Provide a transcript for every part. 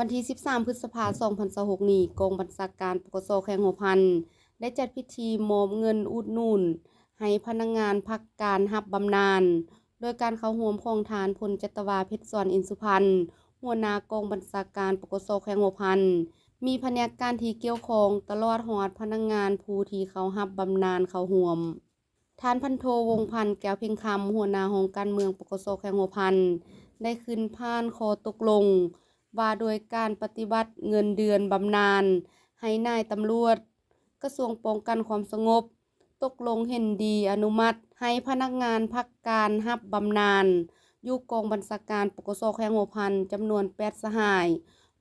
ວັນທີສິບສາມ ພຶດສະພາ ສອງພັນຊາວຫົກນີ້, ກອງບັນຊາການ ປກສ ແຂວງຫົວພັນ ໄດ້ຈັດພິທີມອບເງິນອຸດໜູນໃຫ້ພະນັກງານພັກການຮັບບຳນານ ໂດຍການເຂົ້າຮ່ວມຂອງທ່ານ ພົນຈັດຕະວາ ເພັດສອນ ອິນສຸພັນ ຫົວໜ້າກອງບັນຊາການ ປກສ ແຂວງຫົວພັນ, ມີພະແນກການທີ່ກ່ຽວຂ້ອງ ຕະຫຼອດຮອດພະນັກງານຜູ້ທີ່ເຂົ້າຮັບບຳນານເຂົ້າຮ່ວມ. ທ່ານພັນໂທ ວົງພັນ ແກ້ວເພັງຄຳ ຫົວໜ້າຫ້ອງການເມືອງ ປກສ ແຂວງຫົວພັນ ໄດ້ຂຶ້ນຜ່ານຂໍ້ຕົກລົງວ່າດ້ວຍການປະຕິບັດເງິນເດືອນບຳນານໃຫ້ນາຍຕຳຫຼວດ ກະຊວງປ້ອງກັນຄວາມສະຫງົບ ຕົກລົງເຫັນດີອະນຸມັດໃຫ້ພະນັກງານພັກການຮັບບຳນານ ຢູ່ກອງບັນຊາການ ປກສ ແຂວງຫົວພັນ ຈຳນວນແປດສະຫາຍ,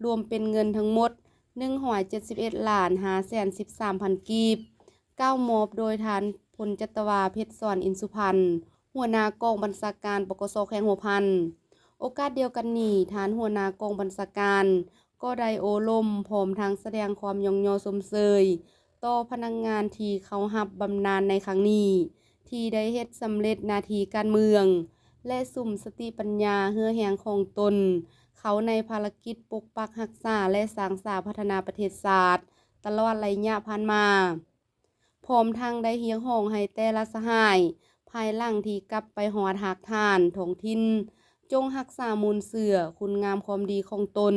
ລວມເປັນເງິນທັງໝົດ ໜຶ່ງຮ້ອຍເຈັດສິບເອັດລ້ານຫ້າແສນສິບສາມພັນກີບ, ກ່າວມອບໂດຍທ່ານ ພົນຈັດຕະວາ ເພັດສອນ ອິນສຸພັນ ຫົວໜ້າກອງບັນຊາການ ປກສ ແຂວງຫົວພັນ. ໂອກາດດຽວກັນນີ້, ທ່ານຫົວໜ້າກອງບັນຊາການ ກໍໄດ້ໂອ້ລົມ ພ້ອມທັງສະແດງຄວາມຍ້ອງຍໍຊົມເຊີຍຕໍ່ພະນັກງານທີ່ເຂົ້າຮັບບຳນານໃນຄັ້ງນີ້ ທີ່ໄດ້ເຮັດສຳເລັດໜ້າທີ່ການເມືອງ ແລະ ສຸມສະຕິປັນຍາເຫື່ອແຮງຂອງຕົນ ເຂົ້າໃນພາລະກິດປົກປັກຮັກສາ ແລະ ສ້າງສາພັດທະນາປະເທດຊາດ ຕະຫຼອດໄລຍະຜ່ານມາ. ພ້ອມທັງໄດ້ຮຽກຮ້ອງໃຫ້ແຕ່ລະສະຫາຍ ພາຍຫຼັງທີ່ກັບໄປຮອດຮາກຖານທ້ອງຖິ່ນ ຈົ່ງຮັກສາມູນເຊື້ອຄຸນງາມຄວາມດີຂອງຕົນ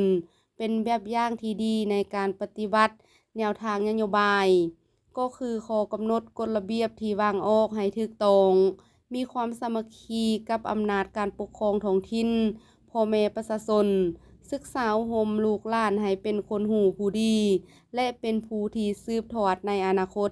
ເປັນແບບຢ່າງທີ່ດີໃນການປະຕິບັດແນວທາງນະໂຍບາຍ, ກໍຄືຂໍ້ກຳນົດກົດລະບຽບທີ່ວາງອອກໃຫ້ຖືກຕ້ອງ, ມີຄວາມສາມັກຄີກັບອຳນາດການປົກຄອງທ້ອງຖິ່ນ, ພໍ່ແມ່ປະຊາຊົນ, ສຶກສາອົບຮົມລູກຫຼານໃຫ້ເປັນຄົນຮູ້ຜູ້ດີ ແລະ ເປັນຜູ້ທີ່ສືບທອດໃນອະນາຄົດ.